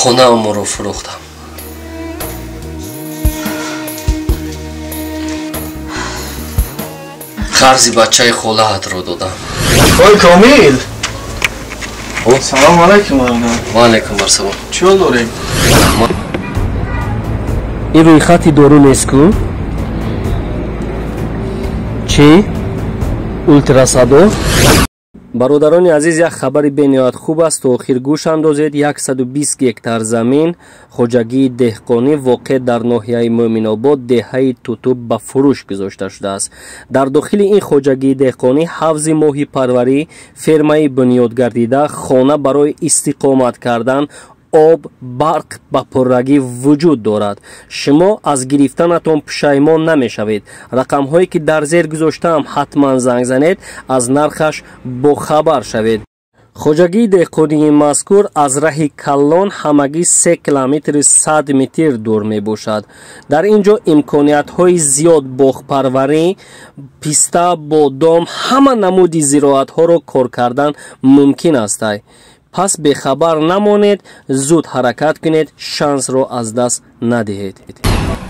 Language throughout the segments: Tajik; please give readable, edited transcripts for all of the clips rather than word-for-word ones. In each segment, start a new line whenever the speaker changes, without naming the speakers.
Хонаамонро фурӯхтам. Қарзи бачаи холаатро додам.
Ой, Комил! Салом алайкум, бародар.
Ва алайкум ассалом.
Чӣ ҳол дорем?
Ин рӯйхати дору нест ку? Чӣ? Ултрасадо? Бародарони азиз, як хабари бениҳоят хуб аст. То охир гӯш андозед. 120 гектар замин хоҷагии деҳқонӣ воқеъ дар ноҳияи Мӯъминобод, деҳаи Тутуб ба фурӯш гузошта шудааст. Дар дохили ин хоҷагии деҳқонӣ ҳавзи моҳипарварӣ, фермаи бунёдгардида, хона барои истиқомат кардан, об, барқ ба пуррагӣ вуҷуд дорад. Шумо аз гирифтанатон пушаймон намешавед. Рақамҳое ки дар зер гузоштаам, ҳатман занг занед, аз нархаш бохабар шавед. Хоҷагии деҳқонии мазкур аз раҳи калон ҳамагӣ 3 километри 100 метр дур мебошад. Дар ин ҷо имкониятҳои зиёд боғпарварӣ, писта, бодом, ҳама намуди зироатҳоро кор кардан мумкин аст. Пас бехабар намонед, зуд ҳаракат кунед, шансро аз даст надиҳед.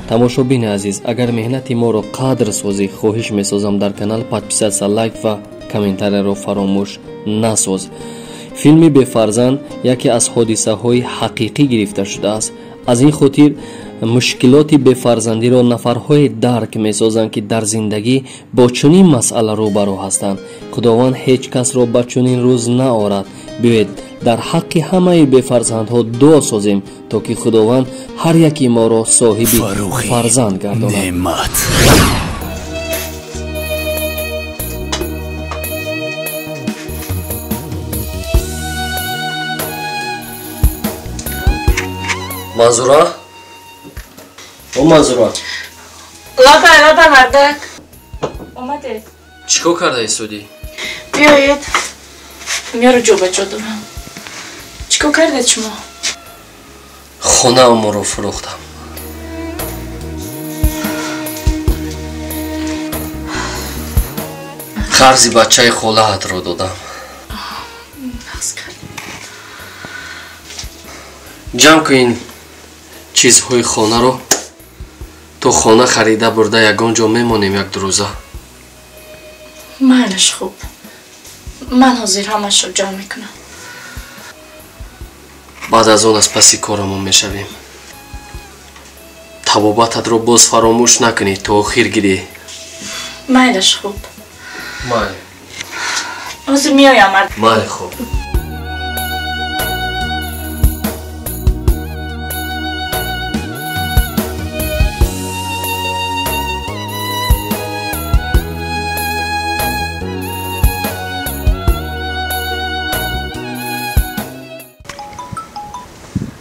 Тамошобини азиз, агар меҳнати моро қадр созӣ, хоҳиш месозам дар канал подписаться, лайк ва комментарияро фаромӯш насоз. Филми Бефарзанд яке аз ҳодисаҳои ҳақиқӣ гирифта шудааст. Аз ин хотир мушкилоти бефарзандиро нафарҳое дарк месозанд, ки дар зиндагӣ бо чунин масъала рӯбарӯ ҳастанд. Худованд ҳеҷ касро ба чунин рӯз наорад. Биёед дар ҳаққи ҳамаи бефарзандҳо дуо созем, то ки Худованд ҳар яки моро соҳиби фарзанд гардонад. Манзура? О, Манзура.
Лабай, лабай, мардак. Омадед.
Чӣ кор кардаи судӣ?
Биёед. Меро ҷобаҷо дорам. Чӣ кор кардед шумо?
Хонаамонро фурӯхтам. Қарзи бачаи холаатро додам.
Нағз кардед.
Ҷамъ кун чизҳои хонаро, то хона харида бурда ягон ҷо мемонем як ду рӯза.
Майлаш, хуб. Ман ҳозир ҳамашро ҷамъ мекунам.
Баъд аз он аз паси корамон мешавем. Табобататро боз фаромӯш накунӣ, то охир гирӣ.
Майлаш, хуб.
Майли.
Ҳозир меоям.
Майли, хуб.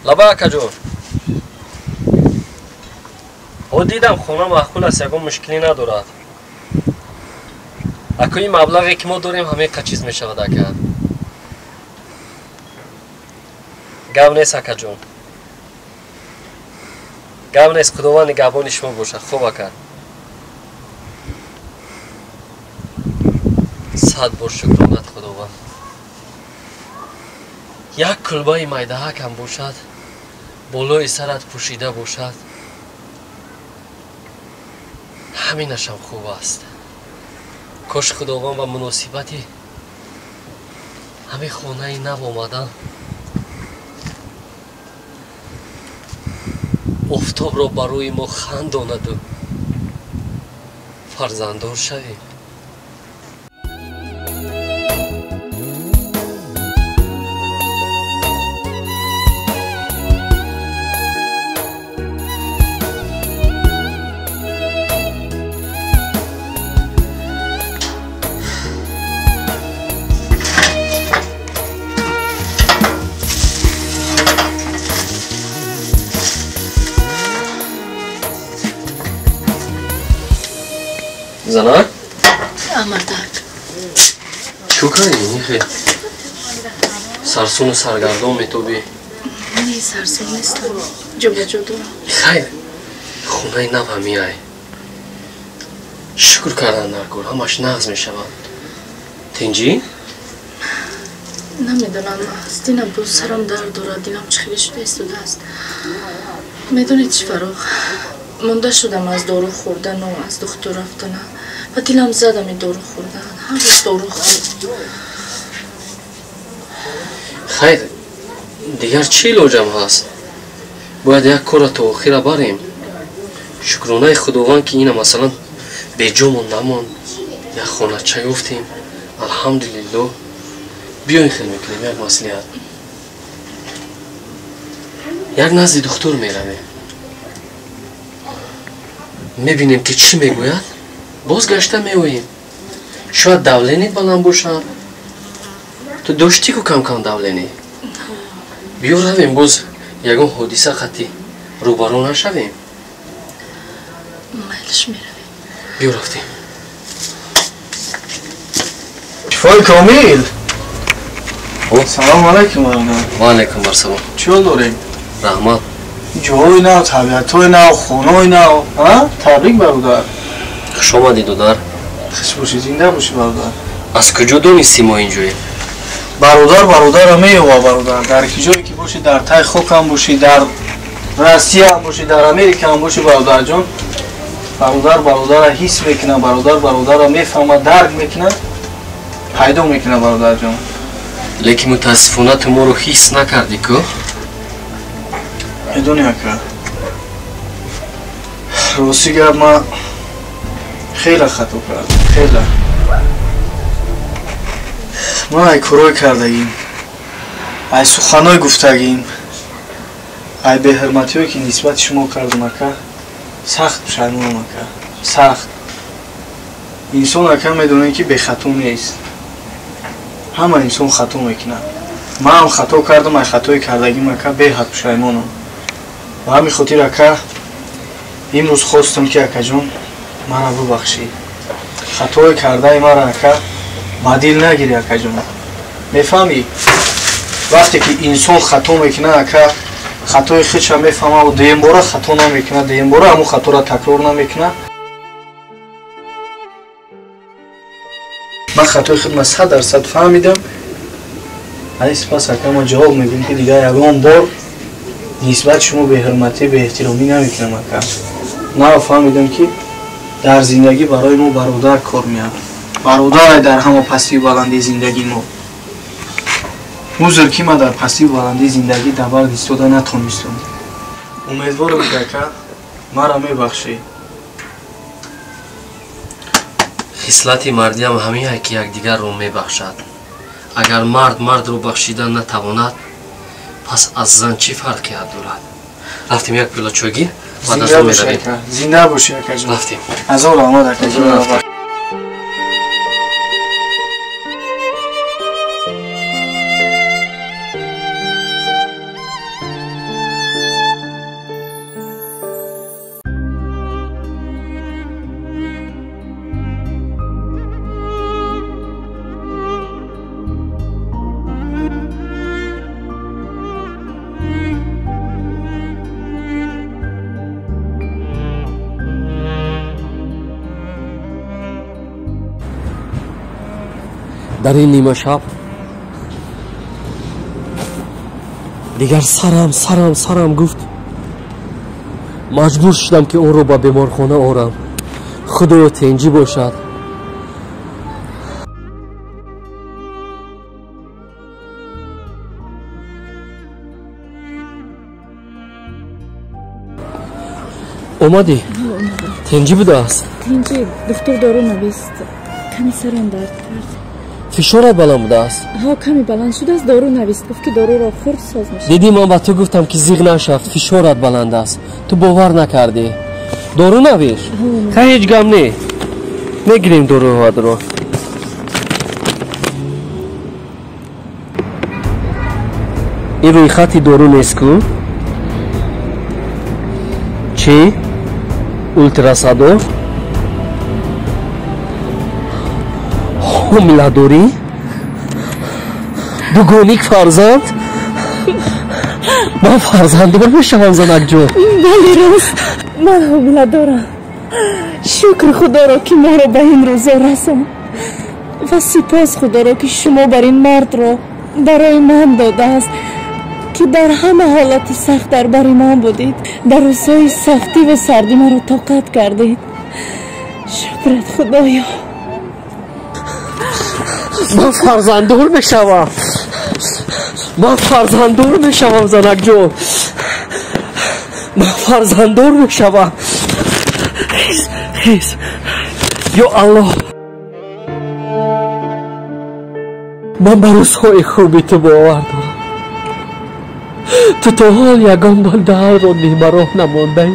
Лаба, акаҷон. О, дидам, хона маъқул аст, ягон мушкилӣ надорад. Ако ин маблағе ки мо дорем, ҳамеқа чиз мешавад, ака. Гап нест, акаҷон. Гап нест, Худованд нигаҳбони шумо бошад. Хуб, ака. 100 бор шукронат, Худованд. Як кулбаи майдаҳакам бошад, болои сарат пӯшида бошад, ҳаминашам хуб аст. Кош Худованд ба муносибати ҳамин хонаи нав омадан офтобро ба рӯи мо хандонаду фарзанддор шавем. Занак?
Мардак.
Чӣ кардӣ, нихе? Сарсуну саргардон метобӣ?
Не, сарсун нестам. Ҷобаҷо дорам.
Хайр, хонаи нав ҳамиай. Шукр кардан дар кор, ҳамаш нағз мешавад. Тинҷӣ?
Намедонам, аз динам боз сарам дард дорад, дилам чӣ хеле шуда истодааст. Медонед чӣ, Фаррух, монда шудам аз дору хӯрдану аз духтур рафтана ва дилам задам и дору хӯрдан. Ҳар рӯз дору хӯрд.
Хайр, дигар чӣ илоҷам ҳаст? Бояд як корро то охира барем. Шукронаи Худованд, ки ина масалан беҷомон намонд, як хонача ёфтем. Алҳамдулиллоҳ. Биёин хел мекунем як маслиҳат. Як назди духтур меравем. Мебинем, ки чӣ мегӯяд, боз гашта меоем. Шояд давление баланд бошад. Ту доштӣ ку кам-кам давление? Биё равем, боз ягон ҳодиса қатъи рӯбарӯ нашавем.
Майлиш, меравем.
Биё рафтем.
Шифои комил. Салом алайкум, бародар.
Ва алайкум ассалом.
Чӣ ҳол дорем?
Раҳмат.
Ҷоҳои нав, табиатҳои нав, хонаҳои нав. Табрик, бародар.
Хуш омадӣ, додар.
Хуш бошӣ, зинда бошӣ, бародар.
Аз куҷо донистӣ мо инҷоем?
Бародар бародарро меёва, бародар. Дар ки ҷое ки бошӣ, дар тай хокам бошӣ, дар Россияам бошӣ, дар Америкаам бошӣ, бародарҷон, бародар бародарро ҳис мекунад, бародар бародарро мефаҳмад, дарк мекунад, пайдо мекунад, бародарҷон.
Лекин мутаассифона ту моро ҳис накардӣ ку?
Медонӣ, ака, рости гап, ман хеле хато кардам, хеле. Ман ай корҳое кардагим, ай суханҳое гуфтагим, ай беҳурматиҳое ки нисбати шумо кардам, ака, сахт пушаймонам, ака, сахт. Инсон, ака, медонед, ки бехато нест. Ҳама инсон хато мекунад. Ман ҳам хато кардам, ай хатои кардагим, ака, беҳад пушаймонам. Ба ҳамин хотир, ака, имрӯз хостам, ки, акаҷон, мара бубахшӣ. Хатои кардаи мара, ака, ба дил нагирӣ, акаҷон. Мефаҳмӣ, вақте ки инсон хато мекунад, ака, хатои худша мефаҳмад, дуюмбора хато намекунад, дуюмбора ҳамун хаторо такрор намекунад. Ман хатои худма 100% фаҳмидам. Ай сипас, ака, ман ҷавоб мегӯям, ки дигар ягон бор нисбати шумо беҳурматӣ, беэҳтиромӣ намекунам, ака. Нав фаҳмидам, ки дар зиндагӣ барои мо бародар кор меяд. Бародарай дар ҳама пастию баландии зиндагии мо. Узр, ки ман дар пастию баландии зиндагӣ дар бард истода натонистам. Умедворам, ки, ака, маро мебахшӣ.
Хислати мардиам ҳамин, ки якдигарро мебахшад. Агар мард мардро бахшидан натавонад, пас аз зан чӣ фарқият дорад? Рафтем, як пиёла чой гир, баъд аз он меравем.
Зинда бошӣ, акаҷон.
Рафтем.
Ҳазор раҳмат, акаҷон.
Дар ин нимашаб дигар сарам сарам сарам гуфт. Маҷбур шудам, ки онро ба беморхона орам. Худоё, тенҷӣ бошад. Омадӣ? Тенҷӣ будааст?
Тенҷӣ, духтур дору навист. Ками сарам дард кард.
Фишорат баланд будааст?
Ҳо, ками баланд шудааст, дору навист. Гуфт, ки доруро хӯрд, соз мешавад.
Дидӣ, ман ба ту гуфтам, ки зиғ нашавд, фишорат баланд аст, ту бовар накардӣ. Дору навишт? Хай, ҳеҷ гап не, мегирем доруҳоатро. Ин рӯйхати дору нест ку? Чӣ? Ултрасадо, ҳомиладорӣ, дугоник фарзанд. Ман фарзанддор мешавам, занакҷон.
Бале, рост, ман ҳомиладорам. Шукр Худоро, ки моро ба ин рӯзо расонд, ва сипос Худоро, ки шумо бар ин мардро Барои ман додааст, ки дар ҳама ҳолати сахт дар бари ман будед, дар рӯзҳои сахтӣ ва сардӣ маро тоқат кардед. Шукрат, Худоё.
Ман фарзанддор мешавам, ман фарзанддор мешавам, занакҷон, ман фарзанддор мешавам. Хез, хез, ё Аллоҳ, ман ба рӯзҳои хуби ту бовар дорам. Ту то ҳол ягон бандаатро нимароҳ намондаӣ,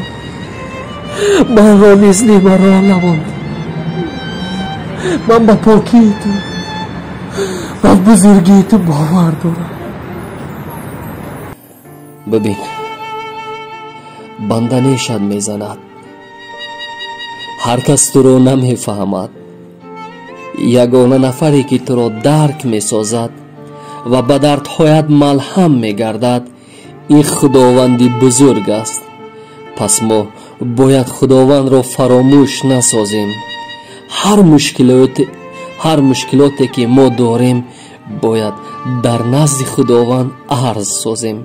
манро низ нимароҳ намонд. Ман ба покии ту ва бузургии ту бовар дорам. Бибин, банда нешад мезанад, ҳар кас туро намефаҳмад. Ягона нафаре ки туро дарк месозад ва ба дардҳоят малҳам мегардад, ин Худованди бузург аст. Пас мо бояд Худовандро фаромӯш насозем. Ҳар мушкилоте ки мо дорем, бояд дар назди Худованд арз созем.